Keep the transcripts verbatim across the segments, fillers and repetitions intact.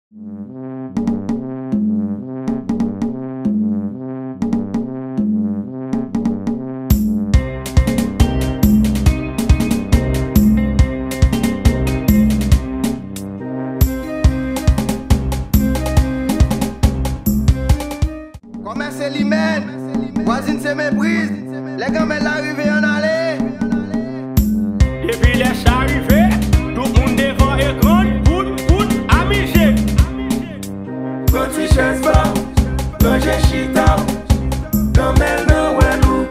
Kòmè se limèn, vwazin se mepriz. Lè granmèl la rive, ann ale. Depi lè sa rive, tout moun devan ekran, kout, kout, amize. Pran ti chèz ba w, ranje chita w, granmèl nan wèl ou.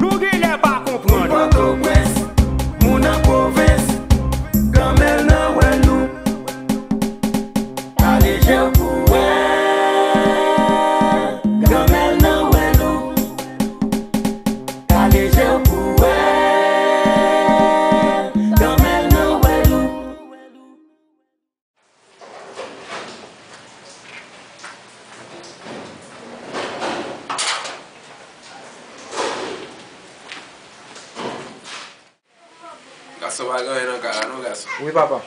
Nou genlè pa konprann. Moun Pòtoprens, moun an pwovens, granmèl nan wèl ou. Kale je w pou w wè, granmèl nan wèl ou. Kale je w pou w wè, granmèl nan wèl ou. Gason, pa gen anyen nan kay la non, gason. Wi, papa.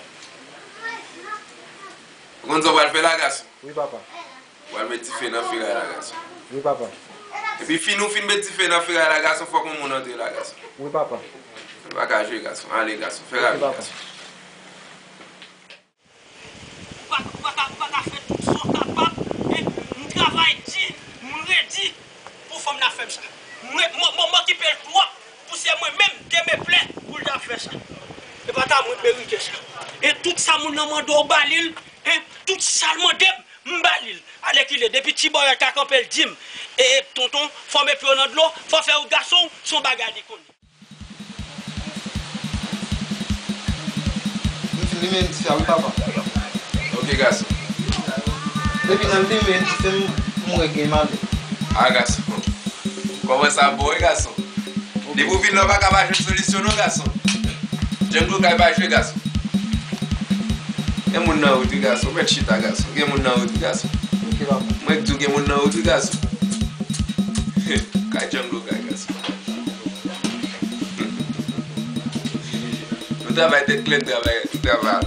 Ou konn sa w pral fè la, gason? Wi, papa. Ou pral met dife nan feray la, gason. Wi, papa. Epi fin ou fin met dife nan feray la, gason, fòk yon moun antre la, gason. Wi, papa. Ou pa ka jwe, gason. Ale, gason. Fè rapid, gason. Ou pa, ou pa ka, ou pa ka fè tout sa w kapab. E m travay di, m redi pou fanm nan fè m sa. M re-, m, m, m okipe l twòp pou se mwen menm te me plè pou l ta fè sa. E pa ta mwen k merite sa. E tout sa moun nan mande w ba li l, e tout sa l mande m, m ba li l. Alèkile, depi ti bòyòt ka kanpe l di m, e tonton, fòme pye w nan dlo, fò fè w gason w, se yon bagay li konnen. M fin limen dife a wi, papa. Ok, gason. Depi nan limen dife m, m wè gen malè. A, gason. Kòman sa bon, wi, gason? Depi w vin la, w pa ka pa jwenn solisyon, non, gason. Django kay pa jwe, gason. Gen moun nan wout, wi, gason. Ou mèt chita, gason. Gen moun nan wout, wi, gason. Ok, papa. Mwen k di w gen moun nan wout, wi, gason. Kay Django kay, gason. Nou travay tèt klè, nou travay, nou travay.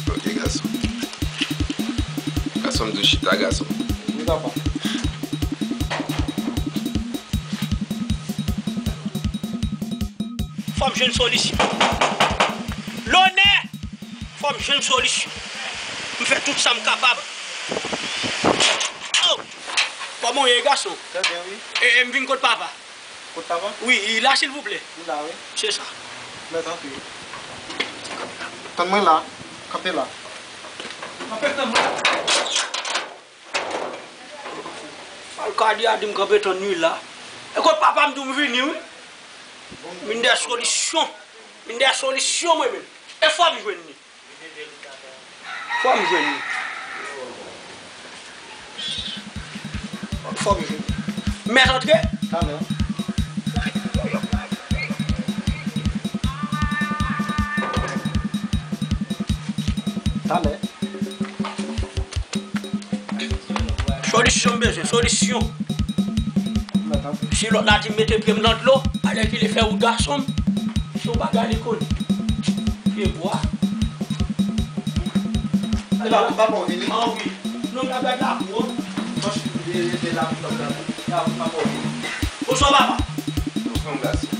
Ok, gason. Gason, m di w chita, gason. Wi, papa. Fò m jwenn solisyon. Lonè! Fò m jwenn solisyon. M fè tout sa m kapab. Oh! Kòman w ye, gason? Trè byen, wi. E, e m vin kot papa. Kot papa? Wi, li la, silvouplè. Li la, wi. Se sa. Mèt antre. Tann mwen la. Kanpe la. Kanpe tann mwen la. Alkadi a di m kanpe tann li la. E kot papa m di w m vini, wi. M vin dèyè solisyon. M vin dèyè solisyon, mwen menm. E fò m jwenn li. Fò m jwenn li. Fò m jwenn li. Mèt antre? Talè. Talè. Solisyon m bezwen, solisyon. Si lòt la di m mete pye m nan dlo, alèkile fè wout gason m, se yon bagay li konnen. Pye bwa. E pa, e pa bon vini. An wi. Non, m ap gad lakou an. Mwen rete la pou la. Bonswa, papa. Bonswa, gason.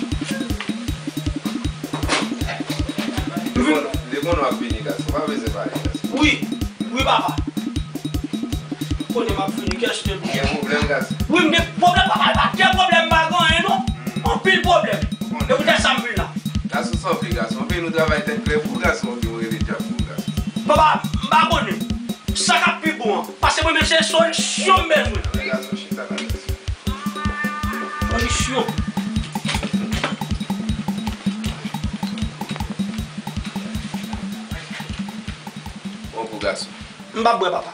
Li konn, li konn w ap vini, gason. Pa bezwen pale, gason. Wi, wi, papa. Konnen m ap vini, kèste. Gen pwoblèm, gason? Wi, m gen pwoblèm, papa. E pa gen pwoblèm, m pa gen anyen, non. Anpil pwoblèm. E poutèt sa m vin la. Gason, sa w vle, gason? Anpil nou travay tèt klè pou w, gason, oubyen w rele djab pou w, gason? Papa, m pa konnen. Sa k ap pi bon an. Paske mwen menm se solisyon m bezwen. Gason, chita la, gason. Solisyon. Bon pou gason. M p ap bwè, papa.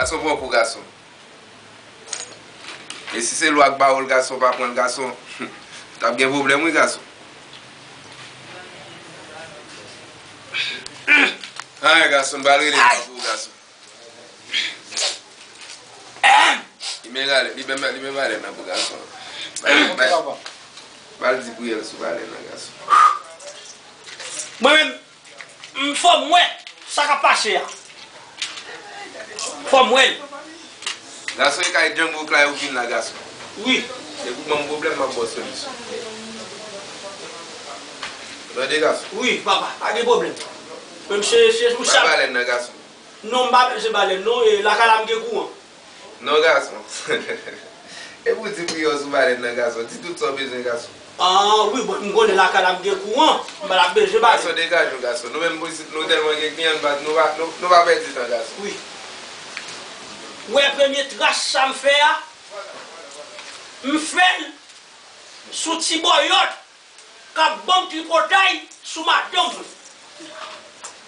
Gason pran kou gason. E si se lwa k ba w l gason, pa pran l gason, t ap gen pwoblèm wi gason. Ay gason, m pral rele l pou w gason. Li men rale, li men, li men balèn nan pou gason. Ba l, ba l, ba l di priyè l sou balèn nan gason. Mwen menm, M fò m wè sa k ap pase a. Fò m wè l. Gason e kay Django Clay ou vin la gason. Wi. Depi w ban m pwoblèm m ap ba w solisyon. Ou tande gason? Wi papa, pa gen pwoblèm. Menm se, se pou sa. Bay balèn nan gason. Non, m pa bezwen balèn non, e lakay la m gen kouran. Non gason. E pou di priyè w sou balèn nan gason. Di tout sa w bezwen gason. Ah wi, bon, m konnen lakay la m gen kouran. M pa t ap bezwen balèn. Gason degaje w gason. Nou menm isit nou tèlman gen kliyan, nou pa, nou pa, nou, nou pa pèdi tan gason. Wi. Ou wè premye tras sa m fè a? M fè l sou ti bòyòt k ap ban m tripotay sou madanm mwen.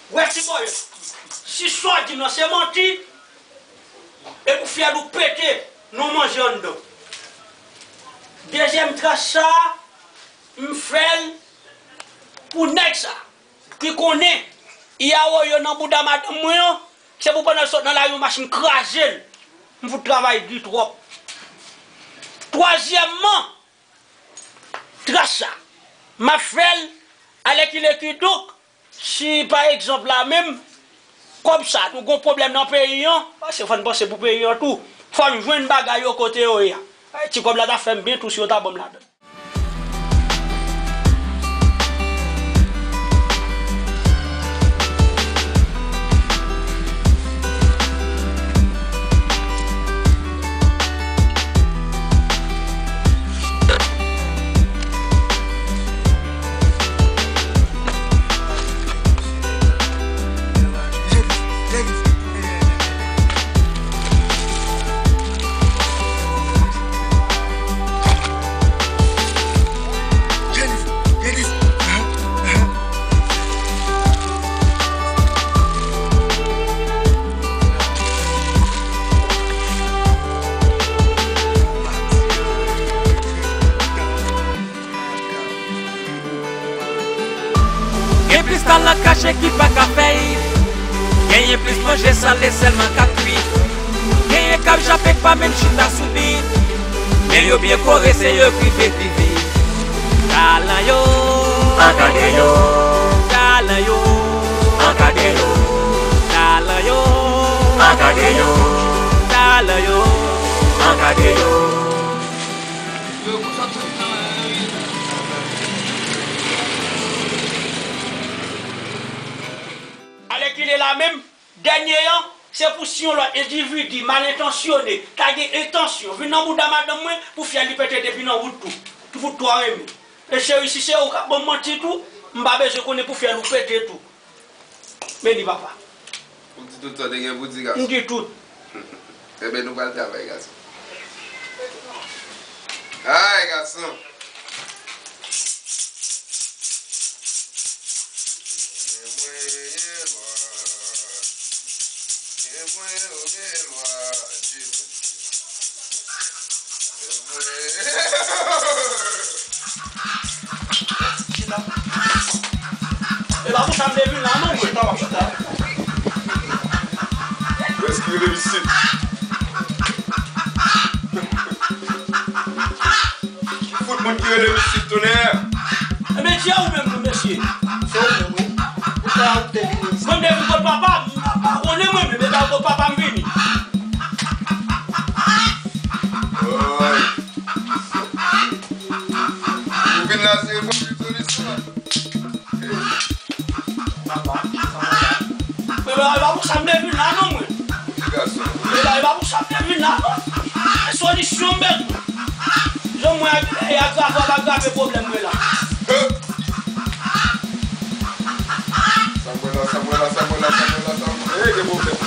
Ou wè ti bòyòt. Si sa w di m nan se manti, e pou fyèl ou pete, non manje anndan. Dezyèm tras sa, m fè l pou nèg sa, ki konnen, i awoyo nan bouda madanm mwen an, se pou pandan l sot nan lari yon machin kraze l, m fout travay di twòp. Twazyèmman, tras sa, m ap fè l, alèkile kidonk, si pa egzanp la menm, kòb sa, nou gon pwoblèm nan peyi an, paske fò n panse pou peyi an tou, fò n jwenn bagay yo kote yo ye a. Ti kòb la ta fè m byen tou si yo ta ban m ladan. Gen plis talan kache ki pa ka fè it. Genyen plis manje sale sèlman k ap kwit. Genyen k ap jape k pa menm chita sou bit. Men yo byen kore, se yo k rive pi vit. Talan yo, ankadre yo. Talan yo, ankadre yo. Talan yo, ankadre yo. Talan yo, ankadre yo. Alèkile la menm, dènye an, se pou si yon lòt endividi mal entansyone ta gen entansyon vin nan bouda madanm mwen pou fyèl li pete depi nan wout tou. Pou twa renmen. E cheri, si se ou k ap ban m manti tou, m pa bezwen konnen pou fyèl ou pete tou. Men li papa. Ou di tout sa w te gen pou di gason. M di tout. Enben nou pral travay gason. Ay gason. E pa pou sa m te vin la non mwen. Chita, w ap chita. Prèske rele m isit. Ki fout moun ki rele m isit, tonnè? Ebyen, di a ou menm, non, mesye. Se ou menm, wi. Ou pa ou te vin isit. Mwen, m te vin kot papa m, m pa konnen mwen menm, e pa kot papa m vini. Oy. Ou vin la, se pou solisyon. Papa, sa mwen la. Men la, e pa pou sa m te vin la non mwen. Ti gason. Men la, e pa pou sa m te vin la non. Solisyon m bezwen. Jan mwen ap, e agrave, ap agrave pwoblèm mwen la. He. Sa mwen la, sa mwen la, sa mwen la, sa mwen la, sa mwen la. E, gen pwoblèm.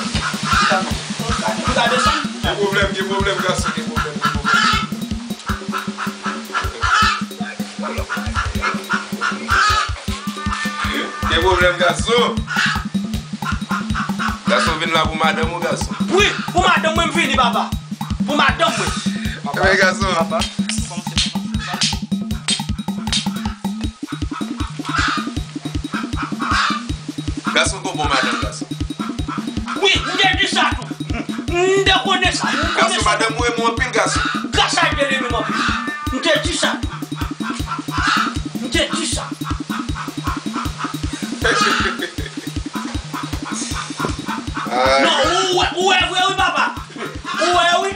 Ou ka desann? Gen pwoblèm, gen pwoblèm, gason, gen pwoblèm, gen pwoblèm. Gen pwoblèm, gason. Gason, vin la pou madanm ou, gason. Wi, pou madanm mwen, m vini, papa. Pou madanm mwen. Ebyen, gason. Papa. Gason, gon bon madanm, gason. Wi, m te di sa tou. M te konnen sa. M konnen sa. Gason, madanm ou renmen w anpil, gason. Gras a Dye, li renmen m anpil. M te di sa tou. M te di sa. Non, ou wè, ou wè vre wi, papa. Ou wè wi.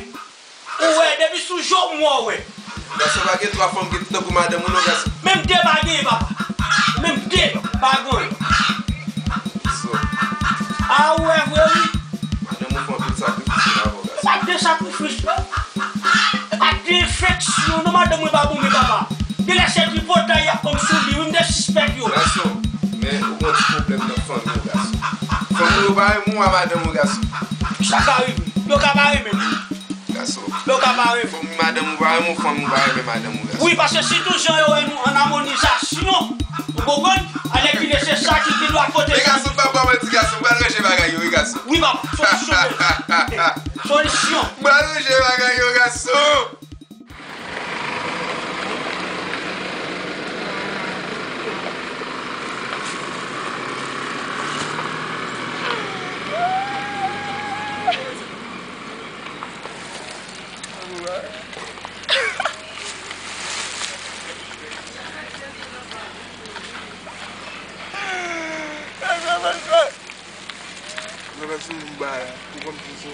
Ou wè, depi sou je w m wè w wè. Gason, pa gen twa fanm ki tankou madanm ou non, gason. Menm de pa genyen, papa. Menm de pa genyen. So. A, ou wè vre wi. Madanm ou fè anpil sakrifis pou avè w, gason. E pa de sakrifis non. E pa de enfeksyon non, madanm mwen pa bon men, papa. Genlè se tripotay y ap ban m sou li wi, m te sispèk yo. Gason, men ou gon ti pwoblèm nan fanmi w, gason. Fanmi w pa renmen w a madanm ou, gason. Sa ka rive. Yo ka pa renmen m. Gason. Yo ka pa renmen. Fanmi madanm ou pa renmen w, fanmi w pa renmen madanm ou, gason. Wi, paske si tou jan yo wè nou an amonizasyon, ou konprann? Alèkile se sa ki pi dwa pote. Men gason, pa ba manti, gason, m pral ranje bagay yo wi, gason. Wi, papa, solisyon. Solisyon. M pral ranje bagay yo, gason. Mwen pa sou moun bay, ou konn ki sou.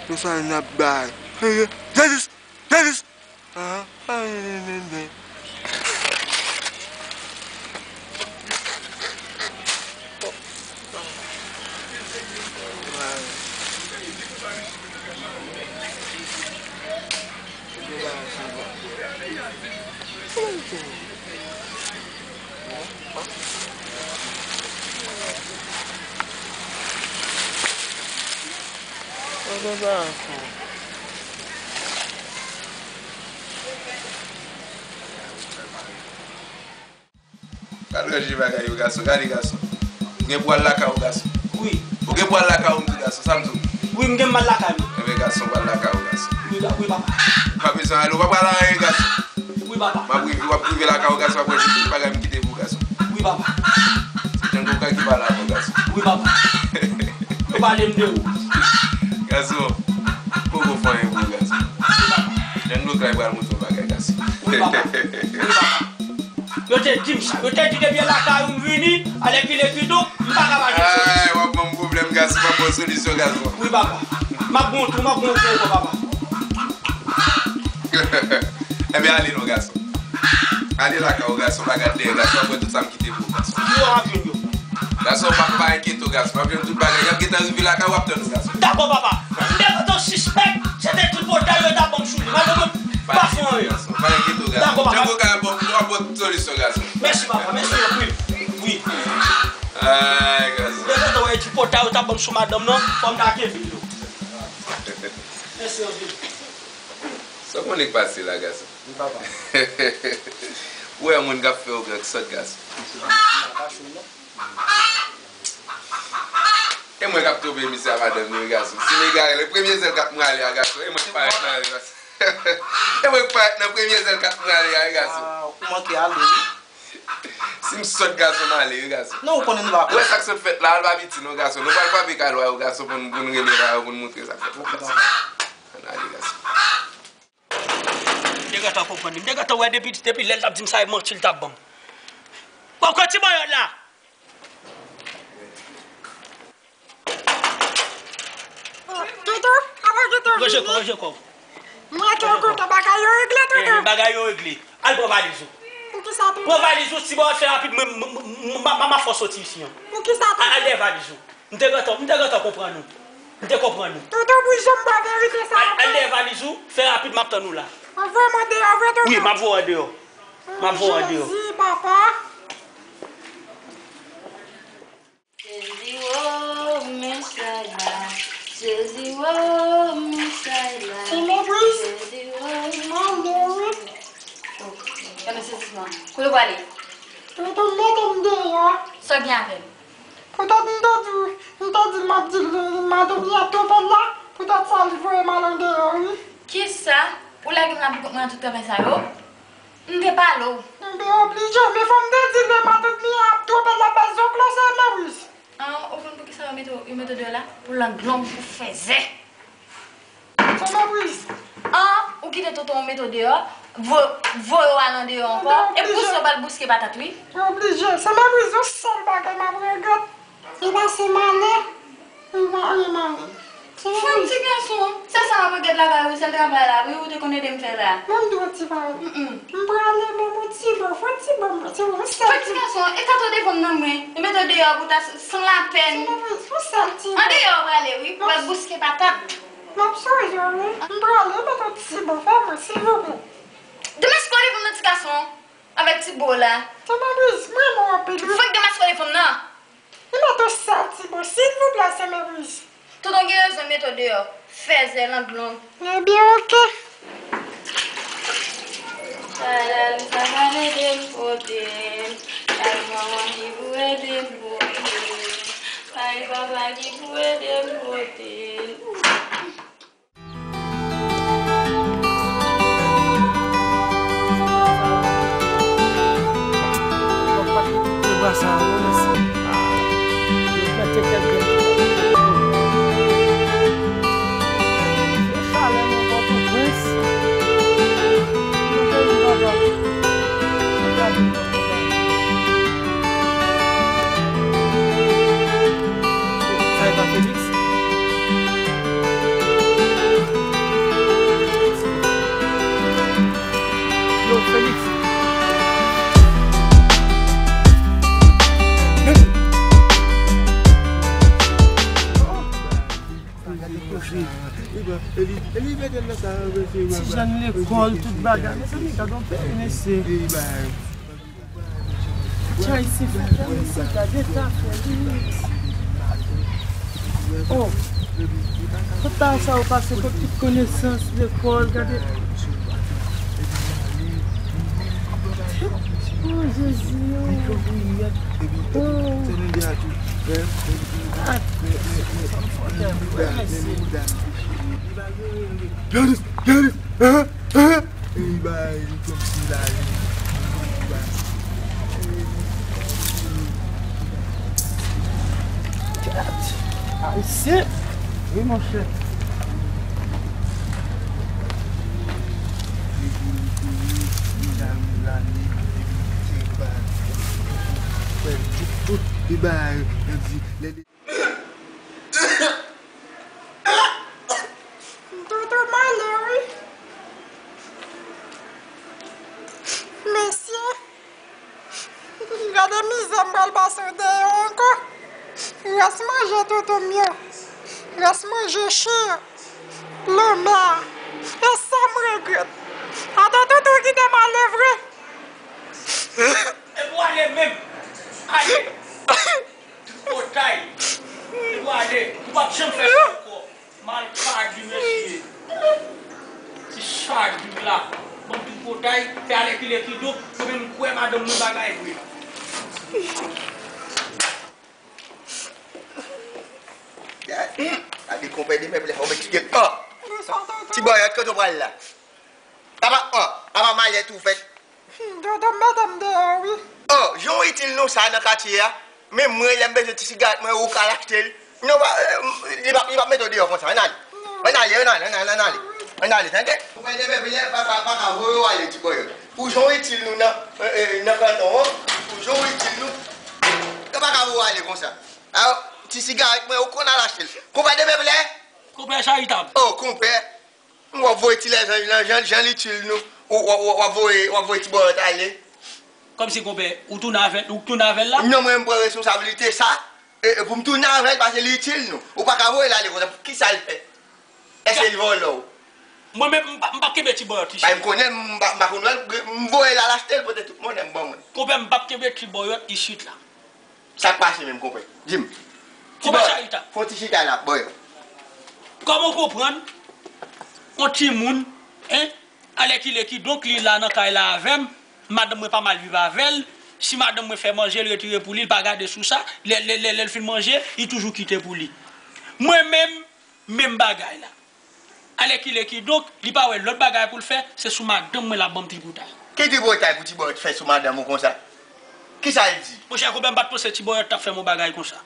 Nou sa n ap bay. Jezi! Jezi! Ah, ah, eh, eh, eh. Al ranje bagay yo, gason. Gade, gason. Ou gen pou al lakay ou, gason? Wi. Ou gen pou al lakay ou, m di, gason. Sa m di w? Wi, m gen m al lakay mwen. Enben, gason, w al lakay ou, gason. Wi, la, wi, papa. Ou pa bezwen ale, ou pa pral anyen, gason. Wi, papa. M ap rive, w ap rive lakay ou, gason, w ap wè tout bagay m kite pou ou, gason. Wi, papa. Se Django Kay ki pale avè w, gason. Wi, papa. Yo pale m de ou. Gason, poko fè anyen pou ou, gason. Wi, papa. Django Kay pral montre w bagay, gason. Wi, papa. Wi, papa. Yo te di m sa. Yo te di depi e lakay ou m vini, alèkile kidonk, m pa ka pa gen solisyon. Ay, w ap ban m pwoblèm, gason, w ap ban m solisyon, gason. Wi, papa. M ap bon tou, m ap bon tou ankò, papa. Enben, ale non, gason. Ale lakay ou, gason, pa gad dèyè, gason, w ap wè tout sa m kite pou ou, gason. Yo, w ap jwenn yo. Gason, pa, pa enkyete w, gason. W ap jwenn tout bagay. Y ap gentan rive lakay ou, w ap tann ou, gason. Dakò, papa. M te gentan sispèk se te tripotay yo t ap ban m sou li. Madanm mwen pa fè anyen. Pa enkyete w, gason. Dakò, papa. Django Kay ap ba w, ap ba w tout solisyon, gason. Mèsi, papa. Mèsi anpil. Wi. Ay, gason. M te gentan wè tripotay yo t ap ban m sou madanm nan, fò m ta kenbe yo. Mèsi anpil. Sa w konnen k pase la, gason? Wi, papa. Ou wè moun k ap fè w gran sòt, gason. Papa cho, non. E mwen k ap twonpe misye a madanm li, wi, gason. Si m egare, le premye zèl k ap mwale a, gason, e mwen k parèt nan ri, gason. E mwen k parèt nan premye zèl k ap mwale a, wi, gason. Ah, ou manke ale, wi. Si m sòt, gason, m ale, wi, gason. Non, ou konnen nou pa. Ou wè sa k sot fèt la, al pa piti non, gason. Nou pral frape kay lwa yo, gason, pou n, pou n rele lwa yo, pou n montre sa k fèt la, gason. Ann ale, gason. M te gentan konprann li. M te gentan wè depi, depi lè l t ap di m sa, e manti l t ap ban m. Bon, kote ti bòyòt la? Tonton, apa gentan vini? Ranje kò w, ranje kò w. Mwen tonton, bagay yo regle, tonton. Eh, bagay yo regle. Al pran valiz ou. Poukisa, tonton? Pran valiz ou, ti bòyòt, fè rapid, mwen, m, m, m, m, m, m ap fè w soti isi an. Poukisa, tonton? Al, al dèyè valiz ou. M te gentan, m te gentan konprann ou. M te konprann ou. Tonton, pou janm ba verite sa. Al, al dèyè valiz ou, fè rapid, m ap tann ou la. Ou voye m andeyò vre, tonton? Wi, m ap voye w andeyò. M ap voye w andeyò. Jezi, papa. Jezi, oh, Mesaya. Jezi, oh, Mesaya. Ti Lebris. Jezi, oh, Mesaya. Oh, gade sezisman. Kote w prale? Tonton, mete m deyò. Sa w gen avè m? Poutèt m te di, m te di l m ap di l, madanm li ap twonpe l la, poutèt sa li voye m al andeyò, wi. Kisa? Ou lage m la pou kont mwen nan tout travay sa yo? M te pale w. Enben, oblije, men fò m te di l matant li ap twonpe l, l ap bay zòklò, se Meriz. An, ou konn poukisa yo mete w, yo mete w deyò la? Pou lang long, pou fèzè. Se Meriz. An, ou kite tonton w mete w deyò, vo-, voye w al andeyò ankò, e pou sa w pral bouske patat, wi. Oblije. Se Meriz, yon sèl bagay m ap regrèt. Se pase malè, m pa anyen malè. Fò ti gason, se sa m ap regrèt la, ba wi, sèl travay la, wi, ou te konn ede m fè la. Ban m di w yon ti pawòl. M prale, ban m yon ti bò, fò ti bò, se yon sèl ti gason, e tante w devan m nan mwen, e mete w deyò pou ta san lapèn. Andeyò w prale, wi, pou w al bouske patat. M ap sonje w, wi. M prale, mete yon ti bò, fè mwen, silvouplè. Demaske w devan m nan ti gason, avèk ti bò w la. Tande, Meriz, m renmen w anpil, wi. Fòk demaske w devan m nan. Li mete w sèl ti bò, silvouplè, se Meriz. Tonton gen rezon mete w deyò. Fèzè lang long. Ebyen, oke. Ala li sa pral ede m pote l. Ala manman ki pou ede m pote l. Ala papa ki pou ede m pote l. Sa e pa Felix? Yo, Felix. Ti jèn lekòl, tout bagay. Mezanmi, gad yon peyi, mesye. Ti Ayisyen fè kè mesye, gade zafè li. Oh, tout bagay sa yo pase, kot tout konesans, lekòl, gade. Oh, Jezi, oh. Oh. Ah. Gade, gade, hein, hein. Ey, bay, li kòmsi la, li, li, li, bay. Kèt! Ayisyen! Wi, monchè. Li di, li di, li, li la, li la, li, li, li, li, bay. Fè tout, tout, li bay, li di, lè li M twouve m ale, wi. Mesye, gade mizè m pral pase deyò ankò. Rès manje tonton m yo, rès manje chen an, lanmè a, e sa m regrèt. Ata tonton kite m ale vre. E pou ale menm. Ale. Tripotay. Li pwale. Ou p ap janm fè sa ankò. Mal kadi, mesye. Ti chagrin la. Bann tripotay. Fè alèkile kidonk. Mwen menm, m kwè madanm mwen bagay vre. Gade, gade konpè de mèb la, ou mèt kite. Ti bòyòt, kote w pral la? Apa, apa malè tou fèt. Hmm, tonton mete m deyò, wi. Oh, jan w itil nou sa nan katye a. Men mwen, lè m bezwen ti sigarèt mwen, ou ka al achte l. Non, pa, eh, li p ap, li p ap mete w deyò konsa. Ann ale. Ann ale, ann ale, ann ale, ann ale. Ann ale, tande? Ou pa dwe, lè papa pa ka voye w ale, ti bòyòt. Pou jan w itil nou nan, eh, eh, nan kanton an, pou jan w itil nou, yo pa ka voye w ale konsa. Ayo, ti sigarèt mwen, ou konn al achte l. Konpè de mèb lè? Konpè charitab. Oh, konpè. W ap voye ti lèzanj lan, jan, jan l itil nou. W, w, w, w ap voye, w ap voye ti bòyòt ale. Kòmsi konpè, ou tounen avè l, ou tounen avè l la? Non, mwen, m pran responsablite sa. E, e pou m tounen avè l, paske li itil nou. Ou pa ka voye l ale konsa. Kisa l fè? Èske l vòlò w? Mwen menm, m pa, m p ap kenbe ti bòyòt isit. Bay, m konnen, m pa, m pa konn wè l, m voye l al achte l, pote tout monnen m ban mwen. Konpè, m p ap kenbe ti bòyòt isit la. Sa k pase menm, konpè? Di m. Ti bòyòt, fè yon ti chita la, bòyòt. Kòman w konprann yon timoun, en, alèkile kidonk li la nan kay la avè m, madanm mwen pa mal viv avè l, Si madanm mwen fè manje, l retire pou li, l pa gade sou sa, lè, lè, lè, lè l fin manje, li toujou kite pou li. Mwen menm, menm bagay la. Alèkile kidonk, li pa wè lòt bagay pou l fè, se sou madanm mwen l ap ban m tripotay. Ki tripotay pou Ti Bòyòt fè sou madanm ou konsa? Kisa l di? Monchè, konpè m pa t panse Ti Bòyòt t ap fè m yon bagay konsa.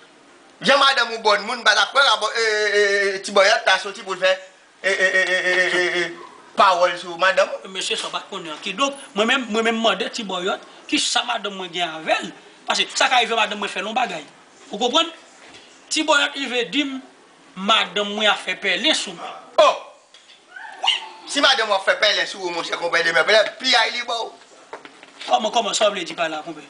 Jan madanm ou bòn moun, m pa ta kwè Ti Bòyòt ta soti pou l fè e, e, e, e, e, e, e, pawòl sou madanm ou. Mesye sa w pa konnen an. Kidonk, mwen menm, mwen menm mande Ti Bòyòt, kisa madanm mwen gen avè l? Paske sa ka rive madanm mwen fè l yon bagay. Ou konprann? Ti Bòyòt rive di m, madanm mwen ap fè pèlen sou mwen. Oh! Si madanm ou ap fè pèlen sou ou, monchè, konpè, demen pèlen, piyay li ba w. Kòman, kòman, sa w vle di pa la, konpè?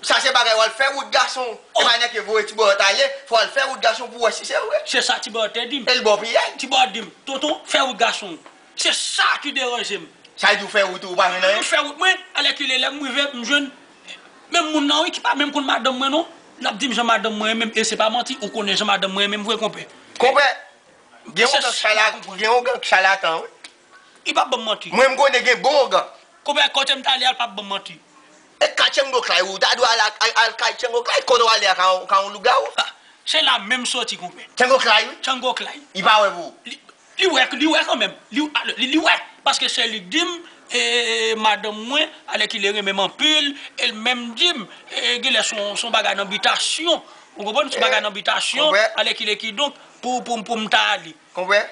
Sa se bagay w al fè wout gason. E pa nèk yo voye Ti Bòyòt ale, fò w al fè wout gason pou w wè si se vre. Se sa Ti Bòyòt te di m. E l ba w piyay. Ti Bòyòt di m, tonton, fè wout gason w. Se sa ki deranje m. Sa l di w fè wout ou, ou pa jwenn anyen? Mwen fè wout mwen, alèkile lè m rive, m jwenn menm moun nan wi, ki pa menm konn madanm mwen non. L ap di m jan madanm mwen renmen m, e se pa manti, ou konnen jan madanm mwen renmen m vre, konpè. Konpè, gen yon gang chala-, gen yon gang chalatan, wi. Li p ap ban m manti. Mwen, m konnen gen bon gang. Konpè, kote m t ale a, l p ap ban m manti. E ka Tchango Klay, ou ta dwe al, al, al kay Tchango Klay, kote w ale a, ka, ka yon lougawou. Ha, se la menm soti, konpè. Tchango Klay, wi. Tchango Klay. Li pa wè pou ou. Li, li wè, li wè kanmenm. Li, li, li wè. Paske se li k di m, e, madanm mwen, alèkile renmen m anpil, e l menm di m, e, genlè se yon, se yon bagay nan bitasyon. Ou konprann? Se yon bagay nan bitasyon, alèkile kidonk, pou, pou, pou m ta ale. Konpè?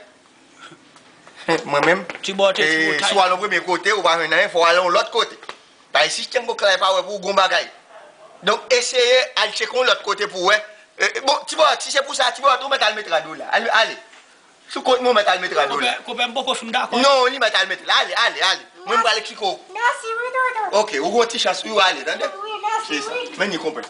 Mwen menm, Ti Bòyòt te, e, Ti Bòyòt si w al yon premye kote, ou pa jwenn anyen, fò w al yon lòt kote. Paske si Tchango Klay pa wè pou ou, gon bagay. Donk, eseye al tcheke yon lòt kote pou w wè. E, bon, Ti Bòyòt, si se pou sa, Ti Bòyòt, ou mèt al met rad ou la. Ale, ale. Sou kont mwen, ou mèt al met rad ou la. Konpè, konpè, m poko fin dakò. Non, li mèt al met la. Ale, ale, ale. Mwen, m pral eksplike w. Mèsi, wi, tonton. Oke, ou gon ti chans, wi, ou ale, tande? Wi, mèsi, wi. Men ni konpè.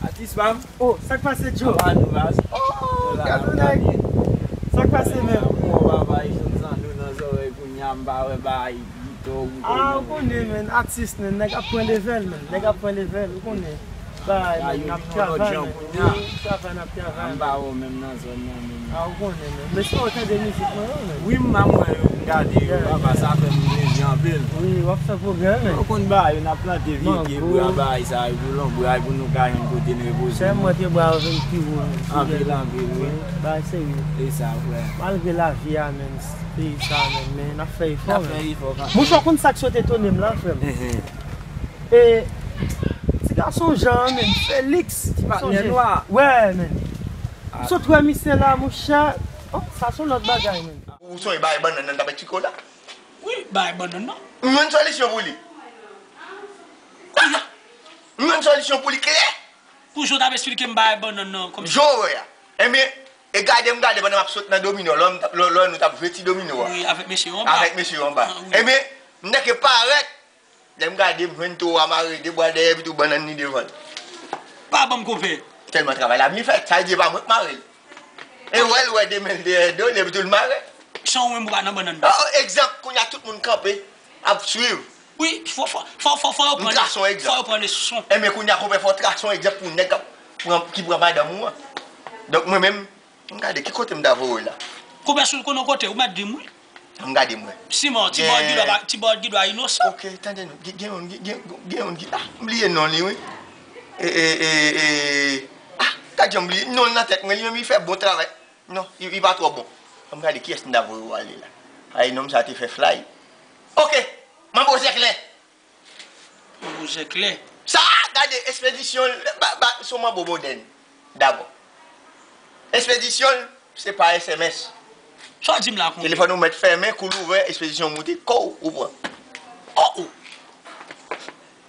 Atis pa m. Oh, sa k pase, Joe? Apa nou, baz? Oh, gad yon nèg. Sa k pase menm? Bon, papa, e jwenn zanno nan zòrèy kounye a, m pa wè bagay. Ah, ou konnen, men, atis, men, nèg ap pran level, men, nèg ap pran level, ou konnen. Bagay, men, n ap travay, men. Wi, travay, n ap travay, men. M pa wè w menm nan zòn nan, men. Ah, ou konnen, men. Men, si w tande mizik mwen yo, men. Wi, m pa mwen yo, m gade yo, papa, sa fè m plezi anpil. Wi, w ap fè pwogrè, men. Ou konn bagay yo, n ap plante vye pye bwa, bagay sa yo, pou lonbray, pou nou ka jwenn kote n repoze. Sèlman pye bwa yo vin pi wo, men. Anpil, anpil, wi. Bagay serye. E sa, frè. Malgre lavi a, men, peyi sa menm, men n ap fè efò, men. N ap fè efò kanmenm. Mouche, w konn sa k sot etone m la, frè m? E ti gason Jan an menm, Felix, ti patnè nwa. Wè, men. M sot wè misye la, mouche. Oh, sa se yon lòt bagay, men. Ou sonje bay bannann nan, t ap Chico la? Wi, bay bannann nan. M jwenn solisyon pou li. M jwenn solisyon pou li klè. Pou jan w t ap esplike m bay bannann nan, kòmsi. Jan w wè a. Ebyen, e gade m gade pandan m ap sot nan domino, lò m t ap, lò, lò nou t ap jwe ti domino a. Wi, avèk mesye yo anba. Avèk mesye yo anba. Ah, wi. Ebyen, m nèke parèt, lè m gade, m jwenn towo a mare de bwa dèyè, epi tou bannann ni devan l. Pa ban m konpè. Tèlman travay la vin fèt, sa vle di e pa mwen k mare l. E wè l wè de men l dèyè do l, epi tou l mare. San ou menm ou pa nan bannann nan. Oh, egzanp, kounye a tout moun kanpe, ap swiv. Wi, fò, fò, fò, fò, fò yo pran, fò yo pran leson. Enben, kounye a, konpè, fò w trase yon egzanp pou nèg k ap pran, ki pran madanm ou an. Donk, mwen menm, m gade ki kote m ta voye w la. Konpè, si w konnen yon kote, ou mèt di m, wi. M gade m wè. Siman, ti bòd gidwa, ti bòd gidwa inosan. Ok, tande non. Gen, gen youn, gen, gen, gen youn ki, ah, m bliye non li, wi. E, e, e, e, ah, gad jan m bliye non l nan tèt mwen, li menm li fè bon travay. Non, li, li pa twò bon. Ann gade kiyès m ta voye w ale la. Ay, nonm sa te fè fly. Ok, Manbo Zèklè. Manbo Zèklè. Sa, gade, espedisyon l, ba, ba, se yon manbo modèn. Dabò. Espedisyon l, se pa S M S. Sa w di m la konpè? Telefòn ou mèt fèmen, kou l ouvè, espedisyon moute, kow, ou pran. Oh, oh.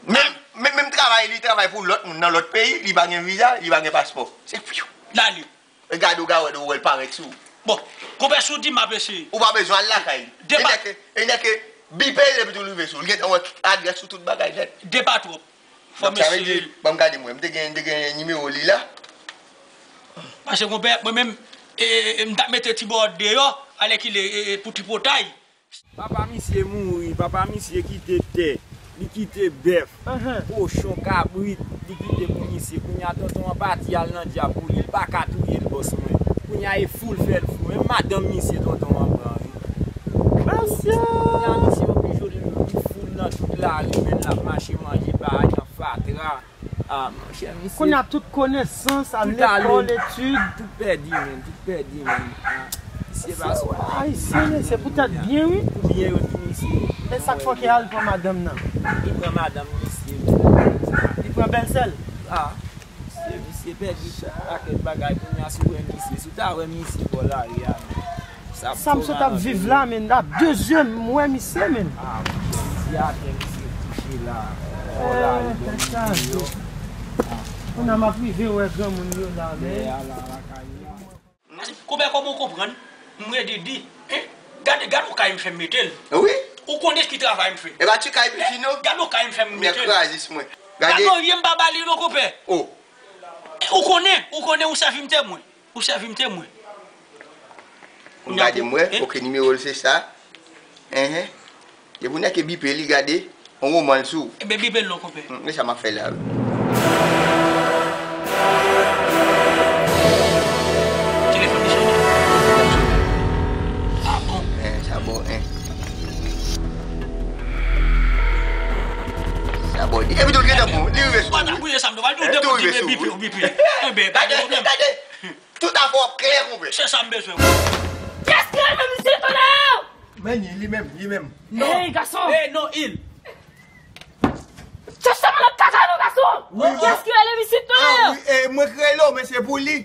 Menm, menm, menm Travay, li travay pou lòt moun nan lòt peyi, li pa gen viza, li pa gen paspò. Se fyou. L ale. E gade w gawèd ou wè l parèt sou ou. Bon, konpè, si w di m ap eseye. Ou pa bezwen al lakay li. Depa- E nèke, e nèke bipe l epi tou rive sou ou. Li gentan wè adrès ou tout bagay nèt. Depa twòp. Fò m eseye l. Donk sa vle di, ban m gade mwen, m te gen, m te gen nimewo li la. Paske konpè, mwen menm, e, e, e, m t ap mete ti bòd deyò, alèkile, e, e, pou tripotay. Papa misye mouri, papa misye kite tè, li kite bèf, kochon, kabrit, li kite pou misye. Kounye a tonton an pati al nan dyab pou li, li pa ka touye l bòs mwen. Kounye a e fou l fè l fou, menm madanm misye tonton an pran wi. Mesye! Kounye a misye oblije li fou l nan tout lari, men l ap mache manje bagay nan fatra. Ah, monchè, misye. Kounye a tout konesans, al lekòl, etid. Tout pèdi, menm, tout pèdi, menm. Ah, misye pa sou. Ayisyen, men se poutèt byen, wi. Pou byen yo di misye. E sa k fè ke al pran madanm nan? Li pran madanm misye. Li pran bèlsè l? Ah, misye, misye pèdi tout pakèt bagay. Kounye a, si w wè misye, si w ta wè misye bò lari a, menm. Sa m sot ap viv la, men, ap de zye m wè misye, men. Ah, misye atè, misye kouche la. Kounye a m ap rive wè granmoun yo la, men. Konpè, kòman w konprann? M redi di, hein? Gade, gade yon kay m fè m mete l. Wi. Ou konnen ki travay m fè. E pa ti kay piti non. Gade yon kay m fè m mete l. Kraze mwen. Gade. Gade yon vye m pa ba li non, konpè. Oh. Ou konnen, ou konnen, ou sèvi m temwen. Ou sèvi m temwen. Ou gade m wè, ok, nimewo l se sa. Enhen. Depi w nèke bipe li, gade, on woman l sou. Ebyen bipe l non, konpè. Hmm, men sa m ap fè la wi. Telefòn li sonnen. Ah bon? Eh, sa bon, eh. Sa bon. Epi tou l gentan bon, li rive sou. Ou pa ta bouye sa m tou, pa tou depi w di bipe, bipe. Enben, pa gen pwoblèm. Gade, gade. Tout afè w ap klè, konpè. Se sa m bezwen. Kiyès ki rele misye tonè? Men li, li menm, li menm. Non. Ey, gason. Ey, non, il. Chèche sa malad kaka nou, gason. Wi, wi. Kiyès ki rele misye tonè? Ah, wi, e, mwen ki rele w, men se pou li.